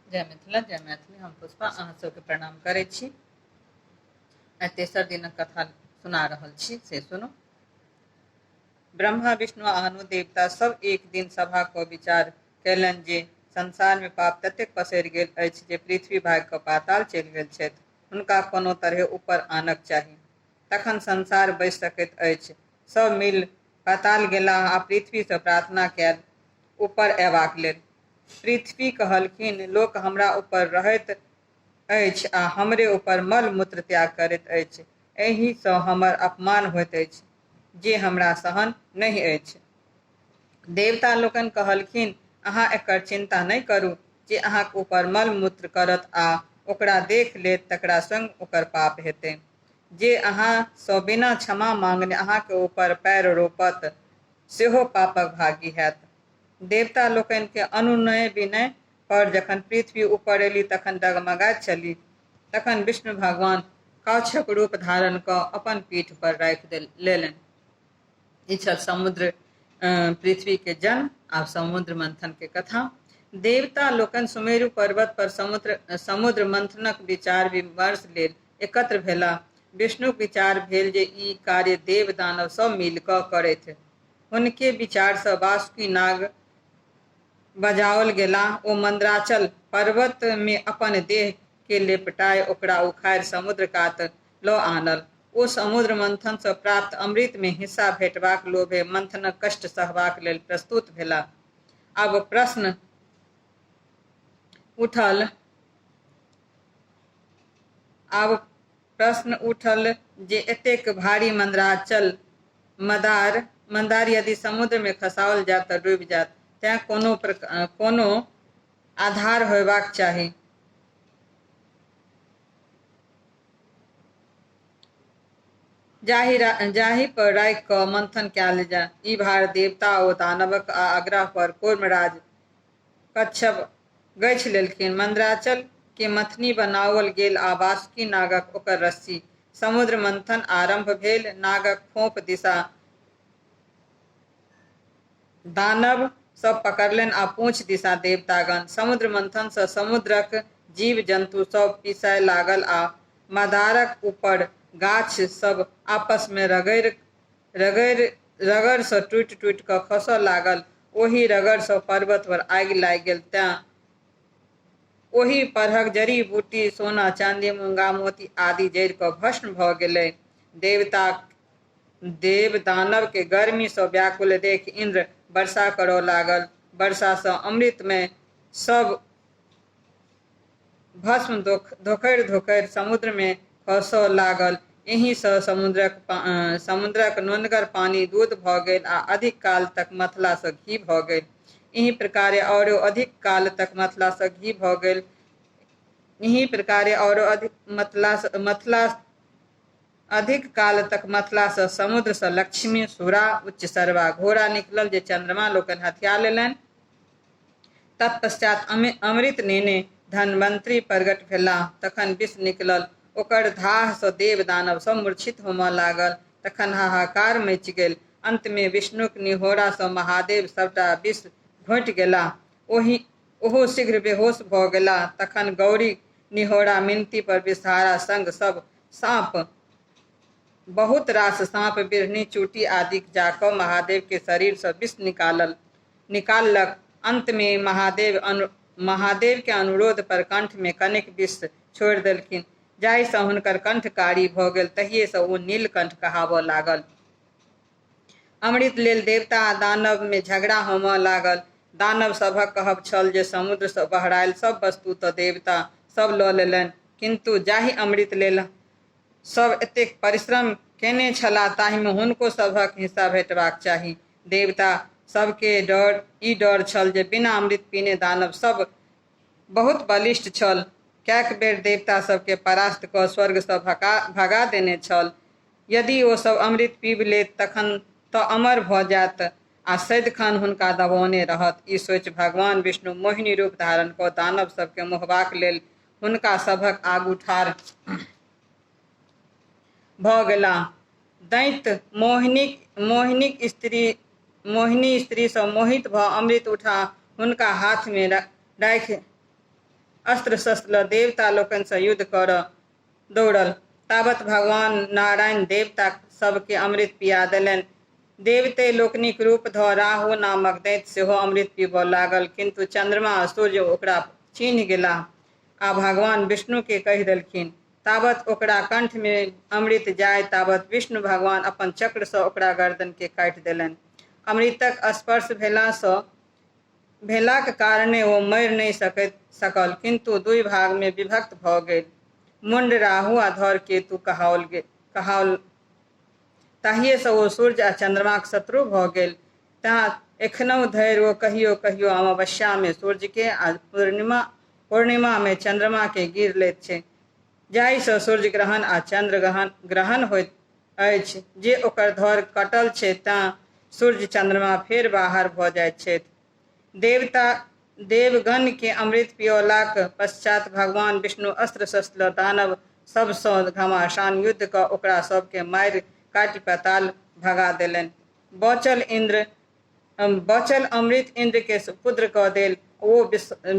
जय मिथिला जय मैथिली। हम पुष्पा अहाँ सबके प्रणाम करै छी। आइ तेसर दिनक कथा सुना रहल छी, से सुनू। ब्रह्मा विष्णु आ आनो देवता सब एक दिन सभा कऽ विचार कयलनि जे संसार मे पाप ततेक पसरि गेल अछि जे पृथ्वी भागि कऽ पाताल चलि गेल छथि। हुनका कोनो तरहे ऊपर आनक चाही, तखन संसार बचि सकैत अछि। सब मिल पाताल गेलाह आ पृथ्वी सँ प्रार्थना कयल ऊपर अयबाक लेल। पृथ्वी कहलखिन, लोक हमरा ऊपर रहैत अछि आ हमरे ऊपर मल मूत्र त्याग करैत अछि। एहि सँ हमर अपमान होइत अछि जे हमरा सहन नहि अछि। देवता लोकनि कहलखिन, अहाँ एकर चिंता नहि करू। जे अहाँक ऊपर मल मूत्र करत आ ओकरा देख लेत तकरा संग ओकर पाप हेतै। जे अहाँ सँ बिना क्षमा मांगने अहाँक ऊपर पैर रोपत सेहो पापक भागी हैत। देवता लोकनि के अनुनय विनय पर जखन पृथ्वी ऊपर एली तखन डगमगाइत छली। तखन विष्णु भगवान काछक रूप धारण कऽ अपन पीठ पर राखि लेलनि। ई छल समुद्र पृथ्वी के जन्म। आब समुद्र मंथन के कथा। देवता लोकनि सुमेरु पर्वत पर समुद्र समुद्र मंथनक विचार विमर्श लेल एकत्र भेलाह। विष्णुक विचार भेल जे ई कार्य देव दानव सब मिल कऽ करथि। हुनके विचार सँ वासुकी नाग बजाओल गेलाह। ओ मंदराचल पर्वत मे अपन देह के लेपटाय ओकरा उखाड़ि समुद्र कात लऽ आनल। ओ समुद्र मंथन सँ प्राप्त अमृत मे हिस्सा भेटबाक लोभे मंथनक कष्ट सहबाक लेल प्रस्तुत भेलाह। आब प्रश्न उठल आब प्रश्न उठल जे एतेक भारी मंदराचल मदार मंदार यदि समुद्र मे खसाओल जायत तऽ डूबि जायत, तेँ कोनो कोनो आधार होयबाक चाही। जाहि जाहि पर राखि कऽ मंथन कयल जाय। ई भार देवता ओ दानवक आग्रह पर कूर्मराज कच्छप गछि लेलखिन। मंदराचल के मथनी बनाओल गेल आ वासुकी नागक ओकर रस्सी। समुद्र मंथन आरंभ भेल। नागक फोंफ दिशा दानव सब पकड़लनि आ पूँछ दिशा देवतागण। समुद्र मंथन सँ समुद्रक जीव जन्तु सब पिसाय लागल आ मदारक ऊपर गाछ सब आपस मे रगड़ि रगड़ि रगड़ सँ टूटि टूटि कऽ खसऽ लागल। ओहि रगड़ सँ पर्वत पर आगि लागि गेल। तेँ ओहि परहक जड़ी बूटी, सोना चांदी, मूंगा मोती आदि जरि कऽ भस्म भऽ गेलै। देवता देव दानव के गर्मी सँ व्याकुल देखि इन्द्र वर्षा करऽ लागल। वर्षा सँ अमृतमय सब भस्म धोखरि धोखरि समुद्र मे खसऽ लागल। एहि सँ समुद्रक समुद्रक नोनगर पानि दूध भऽ गेल आ अधिक काल तक मथला सँ घी भऽ गेल। एहि प्रकारे औरो अधिक काल तक मथला सँ घी भऽ गेल। एहि प्रकारे औरो अधिक मतला मथला अधिक काल तक मथला सँ समुद्र सँ लक्ष्मी, सुरा, उच्च सरवा घोड़ा निकलल जे चंद्रमा लोकनि हथिया लेलनि। तत्पश्चात अमृत नेने धन्वंतरी प्रगट भेलाह। तखन विष निकलल। ओकर धाह सँ देव दानव सब मूर्छित होमऽ लागल। तखन हाहाकार मचि गेल। अंत मे विष्णुक निहोरा सँ महादेव सबटा विष घोंटि गेलाह। ओहि ओहो शीघ्र बेहोश भऽ गेलाह। तखन गौरी निहोरा मिनती पर विषहारा संग सब साँप बहुत रास साँप बिढ़नी चूटी आदि जा कऽ महादेव के शरीर सँ विष निकालल निकाललक। अंत मे महादेव महादेव के अनुरोध पर कंठ मे कनेक विष छोड़ि देलखिन, जाहि सँ हुनकर कंठ कारी भऽ गेल। तहिये सँ ओ नीलकंठ कहाबऽ लागल। अमृत लेल देवता आ दानव मे झगड़ा होमऽ लागल। दानव सभक कहब छल जे समुद्र सँ बहरायल सब वस्तु तऽ देवता सब लऽ लेलनि, किन्तु जाहि अमृत लेल सब एतेक परिश्रम केने छलाह ताहि मे हुनको सभक हिस्सा भेटबाक चाही। देवता सबके डर ई डर छल जे बिना अमृत पीने दानव सब बहुत बलिष्ठ छल। कैक बेर देवता सबके परास्त कऽ स्वर्ग सँ भगा देने छल। यदि ओ सब अमृत पीबि लेत तखन तऽ अमर भऽ जायत आ सदिखन हुनका दबौने रहत। ई सोचि भगवान विष्णु मोहिनी रूप धारण कऽ दानव सबके मोहबाक लेल हुनका सभक आगू ठाढ़ भऽ गेलाह। दैत्य मोहिनीक मोहिनीक स्त्री मोहिनी स्त्री सँ मोहित भऽ अमृत उठा हुनका हाथ मे राखि अस्त्र शस्त्र लऽ देवता लोकनि सँ युद्ध करऽ दौड़ल। तावत भगवान नारायण देवता सभकेँ अमृत पिया देलनि। देवते लोकनिक रूप धऽ राहु नामक दैत्य सेहो अमृत पीबऽ लागल, किन्तु चन्द्रमा आ सूर्य ओकरा चीन्हि गेलाह आ भगवान विष्णुकेँ कहि देलखिन। तावत ओकरा कंठमे अमृत जाय तावत विष्णु भगवान अपन चक्रसँ ओकरा गर्दनकेँ काटि देलनि। अमृतक स्पर्श भेलासँ भेलाक कारणे ओ मरि नहि सकैत सकल, किन्तु दुइ भागमे विभक्त भऽ गेल। मुण्ड राहु आ धड़ केतु कहाओल गेल कहाओल। ताहिएसँ ओ सूर्य आ चन्द्रमाक शत्रु भऽ गेल। तैँ एखनहु धरि ओ कहियो-कहियो अमावस्यामे सूर्यकेँ आ पूर्णिमा पूर्णिमामे चन्द्रमाकेँ गीर लैत छै, जाहिसँ सूर्यग्रहण आ चन्द्रग्रहण ग्रहण होइत अछि जे ओकर धड़ कटल छै तैँ सूर्य चन्द्रमा फेर बाहर भऽ जाइत छथि। देवता देवगणकेँ अमृत पिऔलाक पश्चात भगवान विष्णु अस्त्र-शस्त्र लऽ दानव सभसँ घमासान युद्ध कऽ ओकरा सभकेँ मारि काटि पाताल भगा देलनि। बचल इन्द्र बचल अमृत इन्द्रकेँ सुपुत्र कऽ देल। ओ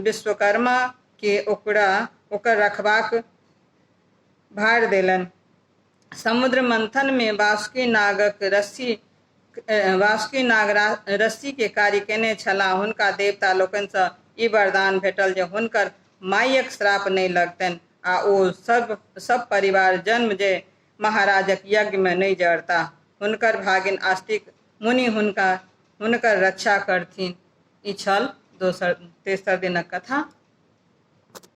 विश्वकर्माकेँ ओकरा ओकर रखबाक भार देलनि। समुद्र मंथन में वासुकी नागक रस्सी वासुकी नाग रस्सी के कार्य केने छलाह। हुनका देवता लोकनि सँ ई वरदान भेटल जे हुनकर मायक श्राप नहि लगतनि आ ओ सब सब परिवार जन्म जे महाराजक यज्ञ मे नहि जरताह। हुनकर भागिन आस्तिक मुनि हुनका हुनकर रक्षा करथिन। ई छल दोसर तेसर दिनक कथा।